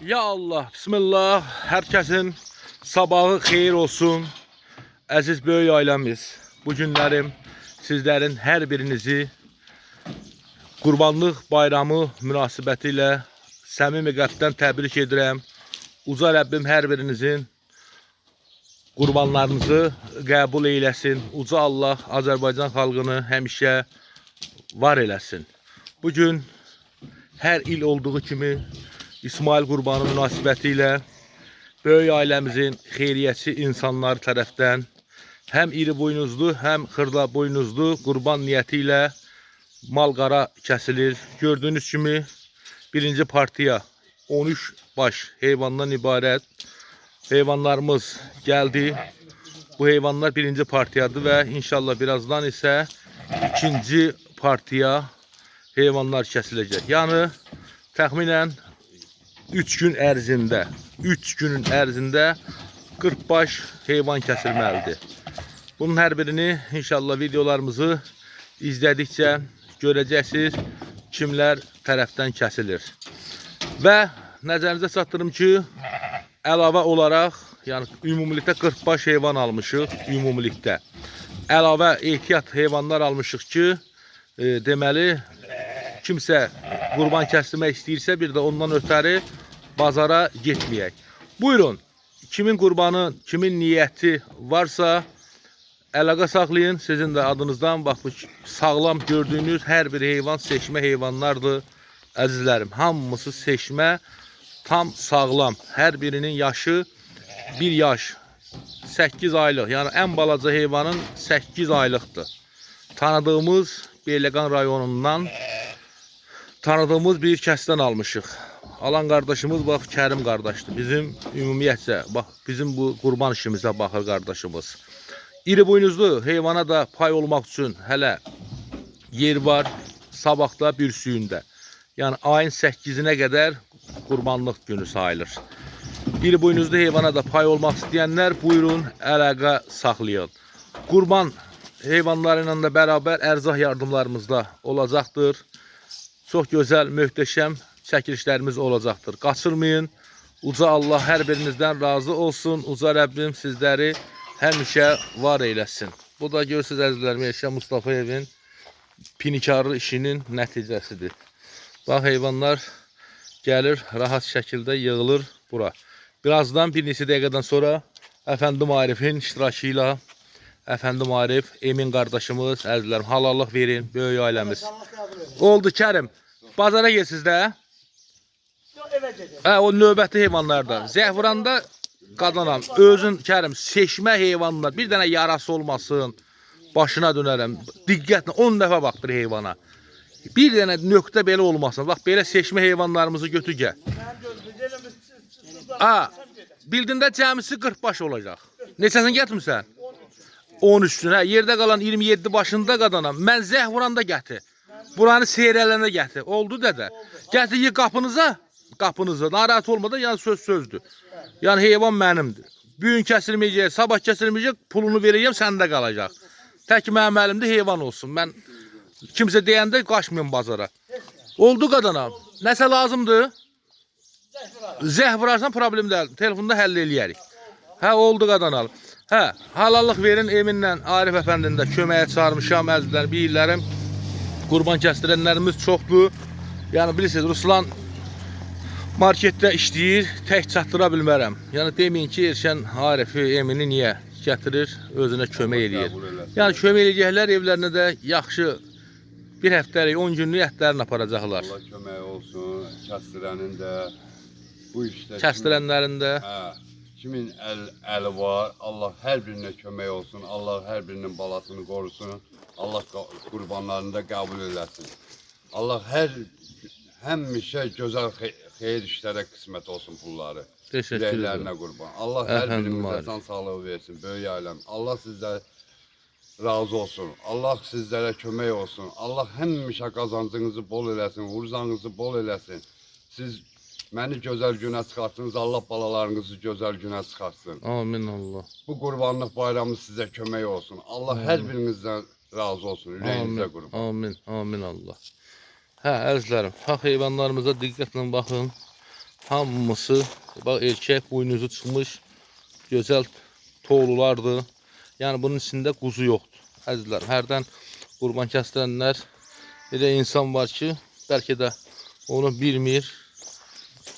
Ya Allah, Bismillah, herkesin sabahı xeyir olsun. Əziz böyük ailəmiz, bu günlərim sizlərin hər birinizi Qurbanlıq Bayramı münasibəti ilə səmimi qəlbdən təbrik edirəm. Uca Rəbbim hər birinizin qurbanlarınızı qəbul eyləsin. Uca Allah Azərbaycan xalqını həmişə var eləsin. Bu gün hər il olduğu kimi İsmail Qurbanı münasibəti ilə böyük ailəmizin xeyriyyəçi insanları tərəfdən həm iri buynuzlu, həm xırda buynuzlu qurban niyyəti ilə mal qara kəsilir. Gördüyünüz kimi birinci partiya 13 baş heyvandan ibarət heyvanlarımız gəldi. Bu heyvanlar birinci partiyadır və inşallah birazdan isə ikinci partiya heyvanlar kəsiləcək. Yəni təxminən 3 gün ərzində, 3 günün ərzində 40 baş heyvan kəsilməlidir. Bunun hər birini inşallah videolarımızı izlədikcə görəcəksiniz kimlər tərəfdən kəsilir. Və nəzərinizə çatdırım ki, əlavə olaraq, yəni ümumilikdə 40 baş heyvan almışıq ümumilikdə. Əlavə ehtiyat heyvanlar almışıq ki, deməli kimsə qurban kəsdirmək istəyirsə bir də ondan ötəri bazara getməyək. Buyurun, kimin qurbanı, kimin niyyəti varsa əlaqə saxlayın. Sizin də adınızdan bax bu sağlam gördüyünüz hər bir heyvan seçmə heyvanlardır əzizlərim. Hamısı seçmə, tam sağlam. Hər birinin yaşı 1 yaş, 8 aylıq. Yəni ən balaca heyvanın 8 aylıqdır. Tanıdığımız Beyləqan rayonundan tanıdığımız bir kəsdən almışıq. Alan qardaşımız bax Kərim qardaşdır. Bizim ümumiyyətcə bax bizim bu qurban işimizə baxır qardaşımız. İri buynuzlu heyvana da pay olmaq üçün hələ yer var. Sabahda bir suyunda. Yəni ayın 8-inə qədər qurbanlıq günü sayılır. İri buynuzlu heyvana da pay olmaq istəyənlər buyurun əlaqə saxlayın. Qurban heyvanları ilə də bərabər ərzaq yardımlarımız da olacaqdır. Çox gözəl, möhtəşəm çəkilişlərimiz olacaqdır. Qaçırmayın. Uca Allah hər birinizdən razı olsun. Uca Rəbbim sizləri həmişə var eyləsin. Bu da görürsünüz əzizlərim, Elşən Mustafayevin pinikarlı işinin nəticəsidir. Bax heyvanlar gəlir, rahat şəkildə yığılır bura. Birazdan bir neçə dəqiqədən sonra Əfəndim Arifin iştirakı ilə Əfəndim Arif, Emin qardaşımız, əzizlərim, halallıq verin, böyük ailəmiz. Oldu Kərim. Bazara getsiniz də. Yox, evə gedək. Hə, o növbəti heyvanlarda. Zəh vuranda qadanam. Özün Kərim seçmə heyvanlar. Bir dənə yarası olmasın. Başına dönərəm. Diqqətlə 10 dəfə baxdır heyvana. Bir dənə nöqtə belə olmasın. Bax belə seçmə heyvanlarımızı götür gəl. Mənim gözüm gəlin biz susuzlar. Ha, bildin də cəmisi 40 baş olacaq. Neçəsini gətirmisən? 13-ün. Hə, yerdə qalan 27 başında qadanam. Mən zəh vuranda gətir. Buranı seyrələndə gətir. Oldu dədə. Gətir yığ qapınıza. Qapınıza. Narahat olma da, yəni söz sözdür. Yəni heyvan mənimdir. Bu gün kəsilməyəcək, sabah kəsilməyəcək, pulunu verəcəm, səndə qalacaq. Tək mənim əlimdə heyvan olsun. Mən kimsə deyəndə qaçmayım bazara. Oldu qadanam. Nəsə lazımdır? Zəh vurarsan problem deyil. Telefonda həll eləyərik. Hə, oldu qadan al. Hə, halallıq verin Eminlə Arif əfəndini də köməyə çağırmışam əzizlər, beylərim. Qurban kəsdirənlərimiz çoxdur. Yəni bilirsiniz, Ruslan marketdə işləyir, tək çatdıra bilmərəm. Yəni deməyin ki, Erşən Arifi, Emini niyə gətirir, özünə kömək eləyir. Qəbul eləsin. Yəni kömək eləyəcəklər, evlərinə də yaxşı bir həftəlik, 10 günlük ətlərini aparacaqlar. Allah kömək olsun kəsdirənin də bu işdə Kəsdirənlərin də. Hə, kimin əli var, Allah hər birinə kömək olsun. Allah hər birinin balasını qorusun. Allah qurbanlarını da qəbul eləsin. Allah həmişə gözəl xeyir işlərə qismət olsun pulları. Təşəkkür edirəm. Ürəklərinə qurban. Allah hər Əfəndim birimizə Arif. can sağlığı versin, böyük ailəm. Allah sizə razı olsun. Allah sizlərə kömək olsun. Allah həmişə qazancınızı bol eləsin, urzanızı bol eləsin. Siz məni gözəl günə çıxartdınız, Allah balalarınızı gözəl günə çıxartsın. Amin Allah. Bu qurbanlıq bayramı sizə kömək olsun. Allah hər birinizdən razı olsun, ürəyinizə Amin, qurban. amin, amin Allah. Hə, əzizlərim, bax heyvanlarımıza diqqətlə baxın. Hamısı bax erkək buynuzu çıxmış gözəl toğlulardır. Yəni bunun içində quzu yoxdur. Əzizlərim, hərdən qurban kəsdirənlər elə insan var ki, bəlkə də onu bilmir.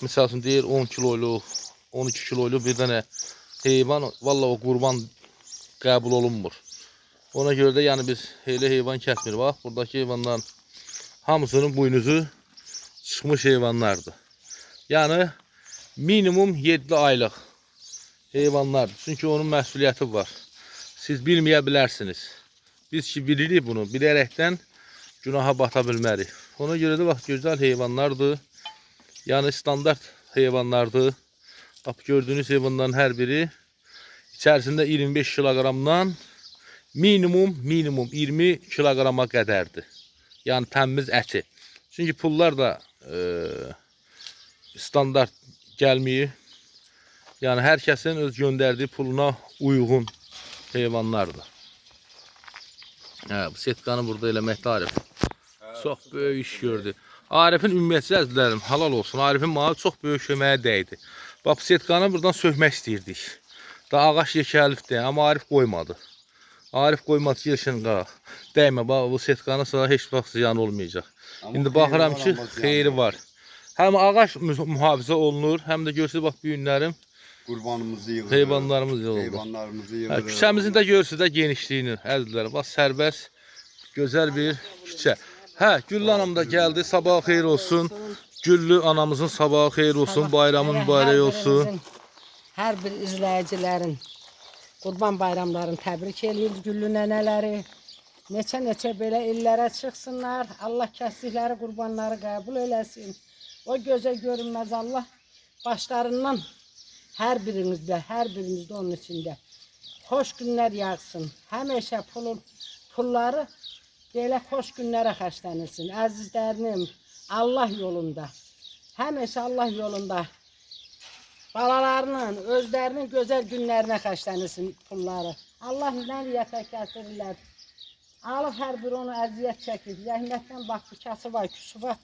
Misal üçün deyir 10 kiloluq, 12 kiloluq bir dənə heyvan, vallah o qurban qəbul olunmur. Ona görə də yəni biz elə heyvan kəsmirik. Bax, buradakı heyvanların hamısının buynuzu çıxmış heyvanlardır. Yəni minimum 7 aylıq heyvanlardır. Çünki onun məsuliyyəti var. Siz bilməyə bilərsiniz. Biz ki bilirik bunu, bilərəkdən günaha bata bilmərik. Ona görə də bax gözəl heyvanlardır. Yəni standart heyvanlardır. Bax gördüyünüz heyvanların hər biri içərisində 25 kiloqramdan minimum 20 kiloqrama qədərdir. Yəni təmiz əti. Çünki pullar da standart gəlməyir. Yəni hər kəsin öz göndərdiyi puluna uyğun heyvanlardır. Hə, bu setkanı burada eləməkdə Arif. Çox böyük iş gördü. Arifin ümumiyyətcə əzizlərim, halal olsun. Arifin malı çox böyük köməyə dəydi. Bax, bu setkanı buradan sökmək istəyirdik. Da ağac yekəlifdir, amma Arif qoymadı. Arif qoymadı ki, yeşin qalaq. Dəymə, bax bu setkanın sana heç vaxt ziyan olmayacaq. Amma İndi xeyri baxıram var, ki, amma ziyanı xeyri yox. var. Həm ağac mühafizə olunur, həm də görürsünüz bax bu günlərim Qurbanımızı yığırıq. heyvanlarımız yığıldı. Heyvanlarımızı Hə, yığırıq. küçəmizin də görürsünüz də genişliyini, əzizlərim. Bax sərbəst, gözəl bir küçə. Hə, Güllü anam da gəldi. Sabah xeyir olsun. Güllü anamızın sabahı xeyir olsun, bayramı Hər mübarək olsun. birimizin, hər bir izləyicilərin Qurban bayramlarını təbrik eləyirik güllü nənələri. Neçə-neçə belə illərə çıxsınlar. Allah kəsdikləri qurbanları qəbul eləsin. O gözə görünməz Allah başlarından hər birimizdə, hər birimizdə onun içində xoş günlər yağsın. Həmişə pulları belə xoş günlərə xərclənilsin. Əzizlərim, Allah yolunda. Həmişə Allah yolunda. Balalarının, özlərinin gözəl günlərinə xərclənilsin pulları. Allah nə niyyətə kəsdirirlər. Alıb hər biri onu əziyyət çəkib. Zəhmətdən bax bu kası var, küsü var.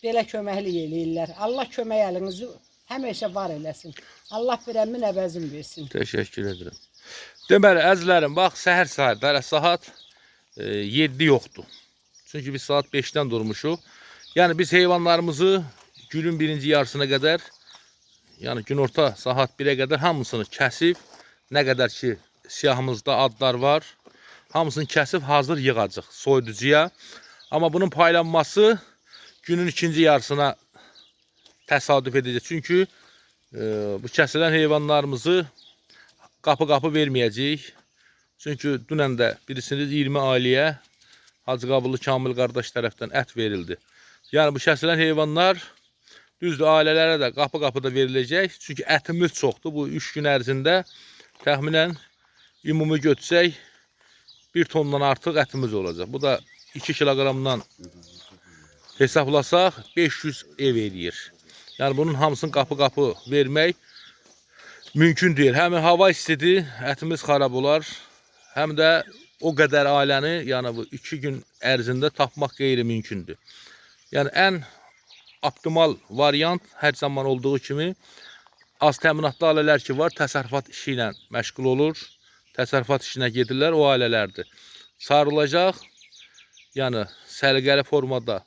Belə köməklik eləyirlər. Allah kömək əlinizi həmişə var eləsin. Allah bir əmin əvəzin versin. Təşəkkür edirəm. Deməli, əzizlərim, bax səhər-səhər hələ saat 7 yoxdur. Çünki biz saat 5-dən durmuşuq. Yəni biz heyvanlarımızı günün birinci yarısına qədər, yəni günorta saat 1-ə qədər hamısını kəsib, nə qədər ki siyahımızda adlar var, hamısını kəsib hazır yığacaq soyuducuya. Amma bunun paylanması günün ikinci yarısına təsadüf edəcək. Çünki bu kəsilən heyvanlarımızı qapı-qapı verməyəcəyik. Çünki dünən də bilirsiniz 20 ailəyə Hacı Qabullu Kamil qardaş tərəfdən ət verildi. Yəni bu kəsilən heyvanlar düzdür ailələrə də qapı-qapı da veriləcək. Çünki ətimiz çoxdur. Bu 3 gün ərzində təxminən ümumi götürsək 1 tondan artıq ətimiz olacaq. Bu da 2 kiloqramdan hesablasaq 500 ev eləyir. Yəni bunun hamısını qapı-qapı vermək mümkün deyil. Həm hava istidir, ətimiz xarab olar, həm də o qədər ailəni, yəni bu 2 gün ərzində tapmaq qeyri-mümkündür. Yəni ən optimal variant hər zaman olduğu kimi az təminatlı ailələr ki var, təsərrüfat işi ilə məşğul olur, təsərrüfat işinə gedirlər, o ailələrdir. Çağırılacaq, yəni səliqəli formada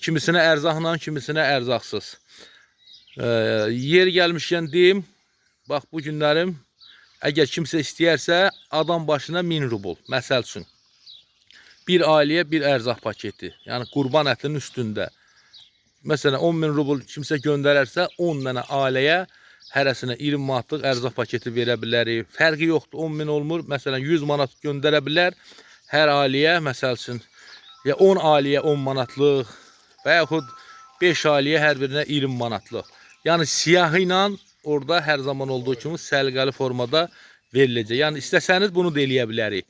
kimisinə ərzaqla, kimisinə ərzaqsız. Yer gəlmişkən deyim, bax bu günlərim əgər kimsə istəyərsə adam başına 1000 rubl, məsəl üçün. Bir ailəyə bir ərzaq paketi, yəni qurban ətinin üstündə. Məsələn 10.000 rubl kimsə göndərərsə 10 dənə ailəyə hərəsinə 20 manatlıq ərzaq paketi verə bilərik. Fərqi yoxdur, 10.000 olmur. Məsələn 100 manat göndərə bilər hər ailəyə, məsəl üçün ya 10 ailəyə 10 manatlıq və yaxud 5 ailəyə hər birinə 20 manatlıq. Yəni siyahı ilə orada hər zaman olduğu kimi səliqəli formada veriləcək. Yəni istəsəniz bunu da eləyə bilərik.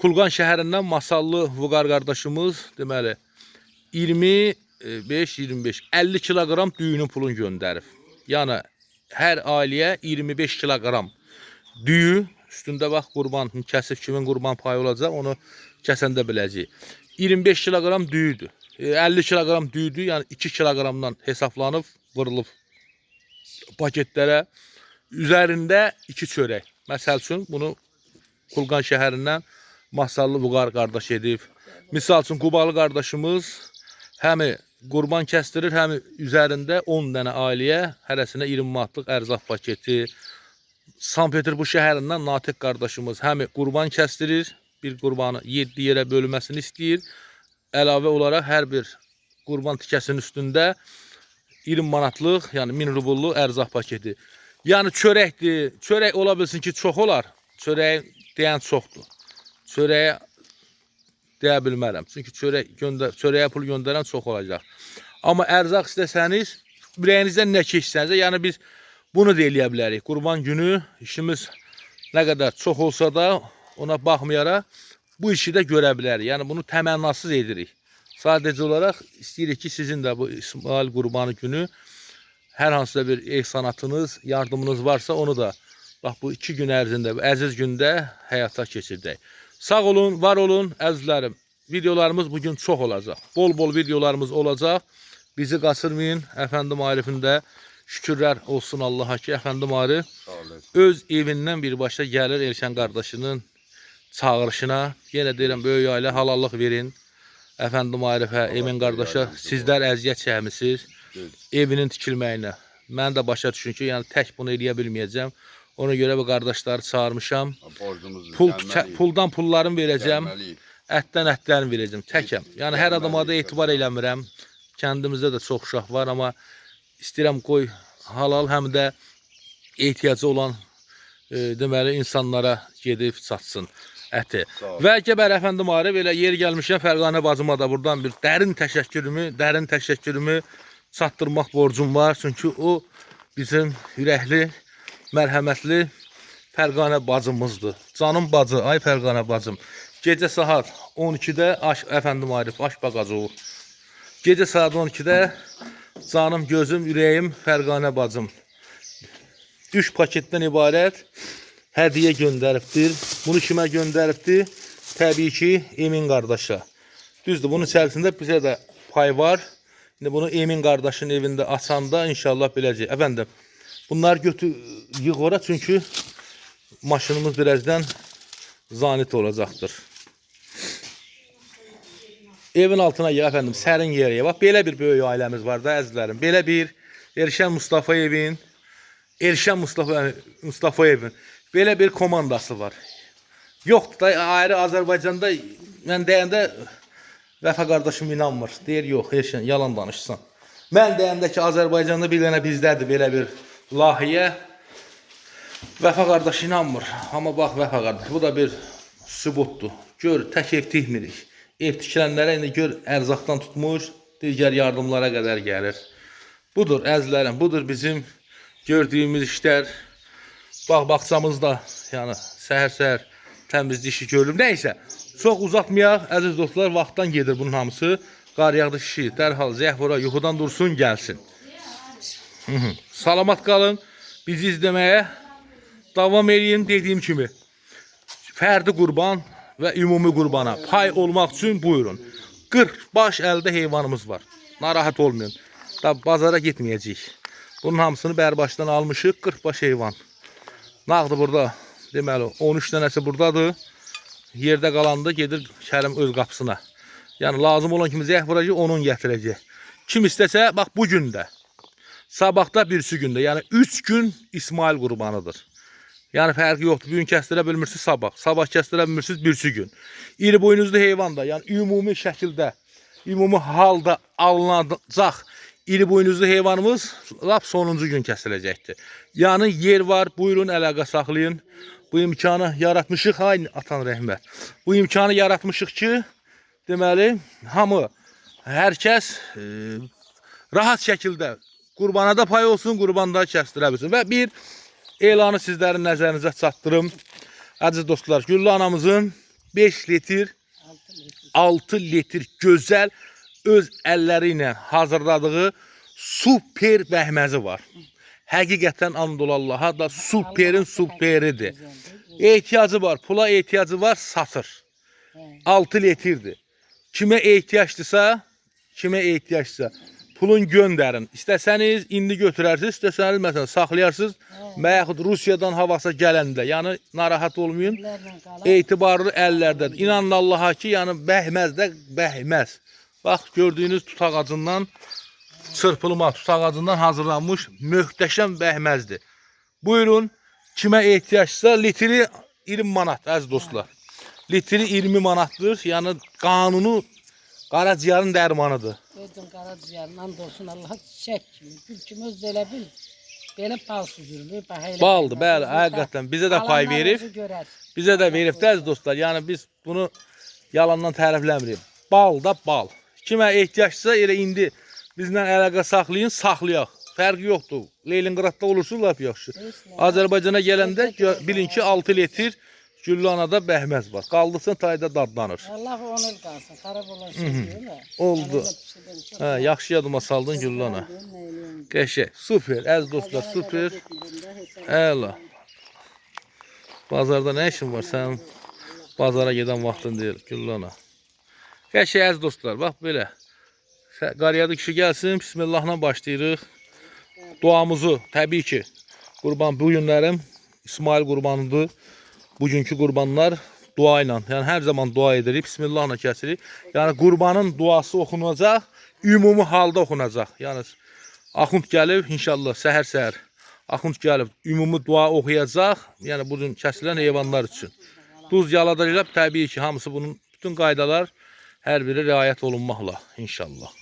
Kulqan şəhərindən Masallı Vüqar qardaşımız deməli 25 25 50 kiloqram düyünün pulunu göndərib. Yəni hər ailəyə 25 kiloqram düyü üstündə bax qurban kəsib kimin qurban payı olacaq onu kəsəndə biləcəyik. 25 kiloqram düyüdür. 50 kiloqram düyüdür, yəni 2 kiloqramdan hesablanıb vurulub paketlərə. Üzərində 2 çörək. Məsəl üçün bunu Kulqan şəhərindən Masallı Vüqar qardaş edib. Misal üçün Qubalı qardaşımız həmi qurban kəsdirir, həmi üzərində 10 dənə ailəyə hərəsinə 20 manatlıq ərzaq paketi. Sankt-Peterburq şəhərindən Natiq qardaşımız həmi qurban kəsdirir, bir qurbanı 7 yerə bölməsini istəyir. Əlavə olaraq hər bir qurban tikəsinin üstündə 20 manatlıq, yəni 1000 rubulluq ərzaq paketi. Yəni çörəkdir. Çörək ola bilsin ki, çox olar. Çörəyi deyən çoxdur. Çörəyə deyə bilmərəm. Çünki çörək göndər çörəyə pul göndərən çox olacaq. Amma ərzaq istəsəniz, ürəyinizdən nə keçsəniz, yəni biz bunu da eləyə bilərik. Qurban günü işimiz nə qədər çox olsa da ona baxmayaraq bu işi də görə bilərik. Yəni bunu təmənnasız edirik. Sadəcə olaraq istəyirik ki, sizin də bu İsmail Qurbanı günü hər hansısa bir ehsanatınız, yardımınız varsa onu da bax bu 2 gün ərzində, bu əziz gündə həyata keçirdək. Sağ olun, var olun əzizlərim. Videolarımız bugün çox olacaq. Bol-bol videolarımız olacaq. Bizi qaçırmayın. Əfəndi Arifin də şükürlər olsun Allaha ki, Əfəndi Arif Sağ olasın. öz evindən birbaşa gəlir Elşən qardaşının çağırışına. Yenə deyirəm, böyük ailə halallıq verin. Əfəndim Arifə, Emin qardaşa, yardımcısı sizlər əziyyət çəkmisiniz Düz. evinin tikilməyinə. Mən də başa düşün ki, yəni tək bunu eləyə bilməyəcəm. Ona görə bu qardaşları çağırmışam. Borcumuz Pul gəlməliyik. puldan pullarımı verəcəm, Gəlməliyik. ətdən ətlərimi verəcəm. Təkəm. Yəni hər adama da etibar eləmirəm. Kəndimizdə də çox uşaq var, amma istəyirəm qoy halal həm də ehtiyacı olan deməli insanlara gedib çatsın əti. Sağ ol. Və Gəbər əfəndim Arif elə yer gəlmişəm Fərqanə bacıma da buradan bir dərin təşəkkürümü çatdırmaq borcum var. Çünki o bizim ürəkli, mərhəmətli Fərqanə bacımızdır. Canım bacı, ay Fərqanə bacım. Gecə saat 12-də aş əfəndim Arif aş baqacı. Gecə saat 12-də canım, gözüm, ürəyim Fərqanə bacım. 3 paketdən ibarət hədiyyə göndəribdir. Bunu kimə göndəribdir? Təbii ki, Emin qardaşa. Düzdür, bunun içərisində bizə də pay var. İndi bunu Emin qardaşın evində açanda inşallah biləcək. Əfəndim, bunları götür yığ ora çünki maşınımız birazdan zanit olacaqdır. Evin altına yığ əfəndim, sərin yerə. Bax belə bir böyük ailəmiz var da əzizlərim. Belə bir Elşən Mustafayevin Elşən Mustafayevin belə bir komandası var. Yoxdur da ayrı Azərbaycanda mən deyəndə Vəfa qardaşım inanmır. Deyir yox, Elşən yalan danışsan. Mən deyəndə ki Azərbaycanda bir dənə bizdədir belə bir layihə. Vəfa qardaş inanmır. Amma bax Vəfa qardaş, bu da bir sübutdur. Gör, tək ev tikmirik. Ev tikilənlərə indi gör ərzaqdan tutmuş, digər yardımlara qədər gəlir. Budur əzizlərim, budur bizim gördüyümüz işlər. Bağ bağçamızda, yəni səhər-səhər təmizlik işi görülür. Nəysə, çox uzatmayaq əziz dostlar, vaxtdan gedir bunun hamısı. Qar yağdı kişi, dərhal zəh vura, yuxudan dursun, gəlsin. Hı. Salamat qalın, bizi izləməyə davam eləyin dediyim kimi. Fərdi qurban və ümumi qurbana pay olmaq üçün buyurun. 40 baş əldə heyvanımız var. Narahat olmayın. Da bazara getməyəcəyik. Bunun hamısını bərbaşdan almışıq. 40 baş heyvan. Nağdı burada. Deməli 13 dənəsi buradadır. Yerdə qalanda gedir Kərim öz qapısına. Yəni lazım olan kimi zəh vuracaq, onun gətirəcək. Kim istəsə bax bu gün də. Sabahda birisi gündə, yəni 3 gün İsmail qurbanıdır. Yəni fərqi yoxdur. Bu gün kəsdirə bilmirsiniz sabah. Sabah kəsdirə bilmirsiniz birisi gün. İri boynuzlu heyvan da, yəni ümumi şəkildə, ümumi halda alınacaq iri boynuzlu heyvanımız lap sonuncu gün kəsiləcəkdir. Yəni yer var, buyurun əlaqə saxlayın. Bu imkanı yaratmışıq, ay atan rəhmət. Bu imkanı yaratmışıq ki, deməli hamı, hər kəs rahat şəkildə qurbana da pay olsun, qurbanda kəsdirə bilsin. Və bir elanı sizlərin nəzərinizə çatdırım. Əziz dostlar, Güllü anamızın 5 litr 6 litr gözəl öz əlləri ilə hazırladığı super bəhməzi var. Həqiqətən and ola Allaha da superin superidir. Ehtiyacı var, pula ehtiyacı var, satır. 6 litrdir. Kimə ehtiyacdırsa, kimə ehtiyacdırsa. Pulun göndərin. İstəsəniz indi götürərsiniz, istəsəniz məsələn saxlayarsınız və yaxud Rusiyadan havasa gələndə, yəni narahat olmayın. Evlərlə qalar. Etibarlı əllərdədir. İnanın Allaha ki, yəni bəhməz də bəhməz. Bax gördüyünüz tut ağacından çırpılma tut ağacından hazırlanmış möhtəşəm bəhməzdir. Buyurun, kimə ehtiyacsa litri 20 manat əziz dostlar. Litri 20 manatdır. Yəni qanunu qaraciyərin dərmanıdır. Gördün qaraciyərin and olsun Allah çiçək kimi, gül kimi öz elə bil. Belə bal süzülür. Bax elə. Baldır, belə. bəli, Özü də həqiqətən bizə də pay alanlar verib. özü görər. Bizə də verib də əziz dostlar. Yəni biz bunu yalandan tərifləmirik. Bal da bal. Kimə ehtiyacsa elə indi bizlə əlaqə saxlayın, saxlayaq. Fərqi yoxdur. Leninqradda olursunuz lap yaxşı. Heç nə. Azərbaycana gələndə bilin ki 6 litr Güllü anada bəhməz var. Qaldırsın tayda dadlanır. Allah on il qalsın. Xarab olan şey deyil mi? Oldu. Mən elə bir şeydən çox Hə, yaxşı yadıma saldın Güllü ana. deyim, nə eləyim. Qəşəng. Super əziz dostlar, Bazara super. qədər getmirəm də, heç Əla. Bazarda nə işin var sənin? Bazara gedən vaxtın deyil, Güllü ana. Qəşəng əziz dostlar, bax belə. Qaryadı kişi gəlsin, bismillahla başlayırıq. Duamızı təbii ki, qurban bu günlərim İsmail qurbanıdır. Bugünkü qurbanlar dua ilə, yəni hər zaman dua edirik, bismillahla kəsirik. Yəni qurbanın duası oxunacaq, ümumi halda oxunacaq. Yəni axund gəlib inşallah səhər-səhər axund gəlib ümumi dua oxuyacaq. Yəni bu gün kəsilən heyvanlar üçün. Duz yaladırlar, təbii ki, hamısı bunun bütün qaydalar hər biri riayət olunmaqla inşallah.